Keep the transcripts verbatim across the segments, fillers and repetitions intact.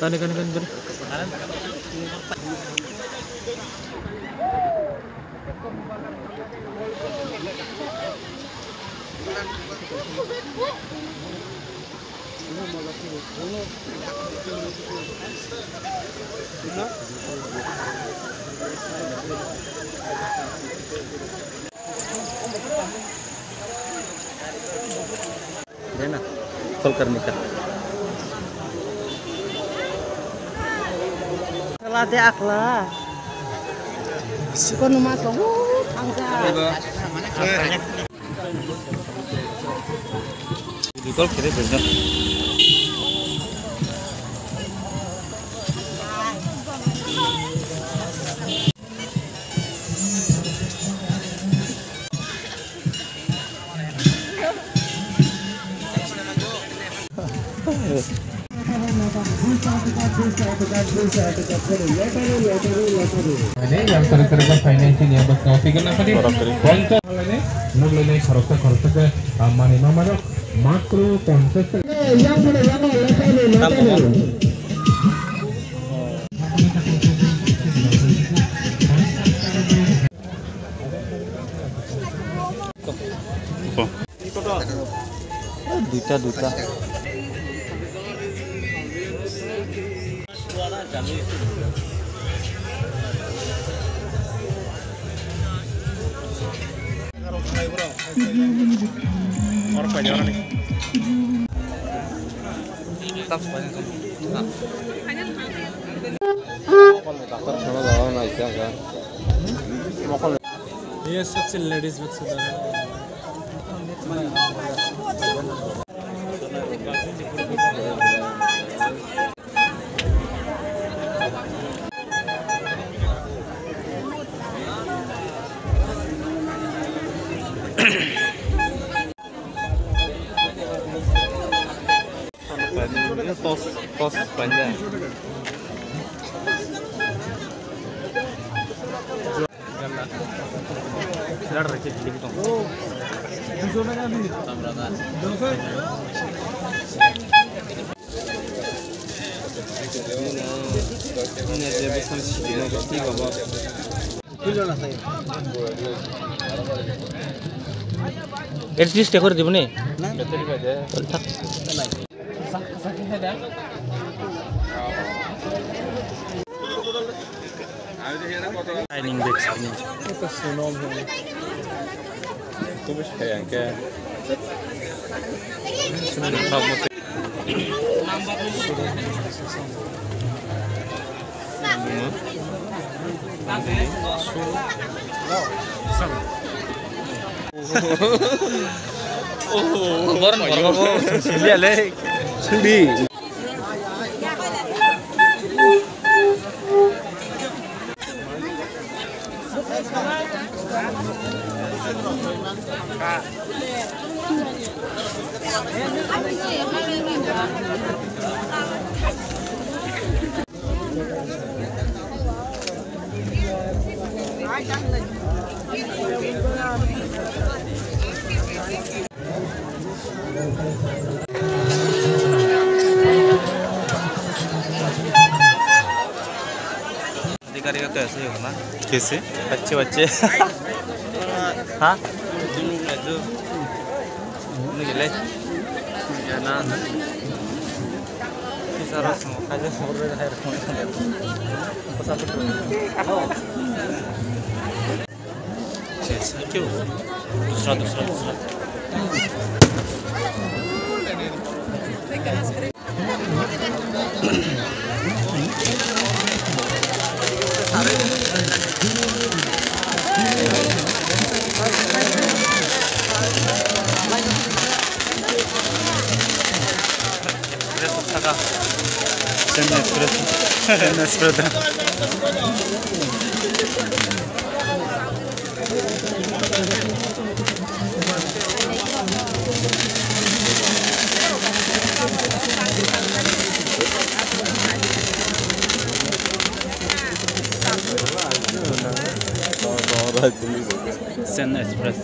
Kani, kani, kani, kani. Dena, call karni ka. Sala de akla. Kono ma to, uh, thangja. Video call kere bejna. Mane yang kere kere financing yang bos kopi kena tadi. Ponsas. Nuglenai khoroksa khoroksa khe, ah, manwi ma mano matro ponsas taka. Duita, duita. ये सबसे लेडीज बक्सा। Tos, tos, panjang. At least dekor diboni. Dining bag sini. Itu bisa kayak ke. अधिकारी का कैसे होना? कैसे? बच्चे, बच्चे। हाँ? Nugilai. Jana. Sara sama kaja sama. Thank you. दूसरा, दूसरा, दूसरा। Express saka. Chennai Express. Chennai Express. Chennai Express.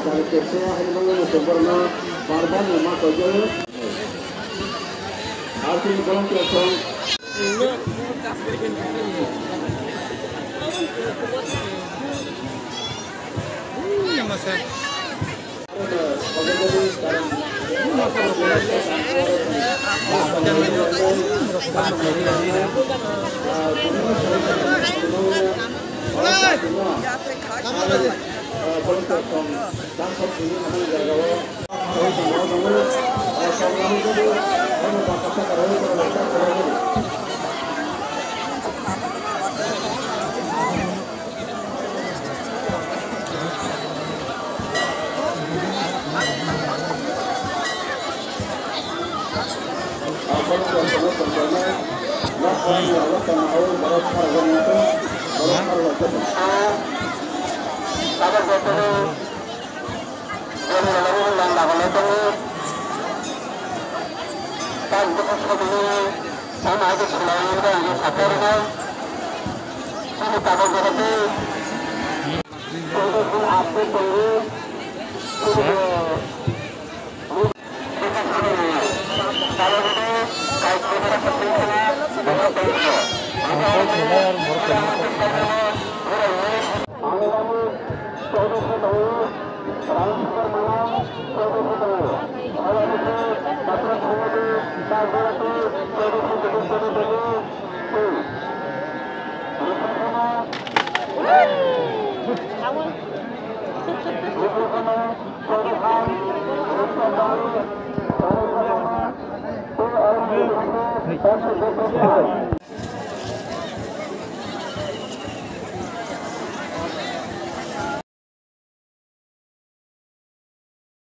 Chari kepsa haino mangno muchung borokno bar bar no ma koijago. Artini volunteer song.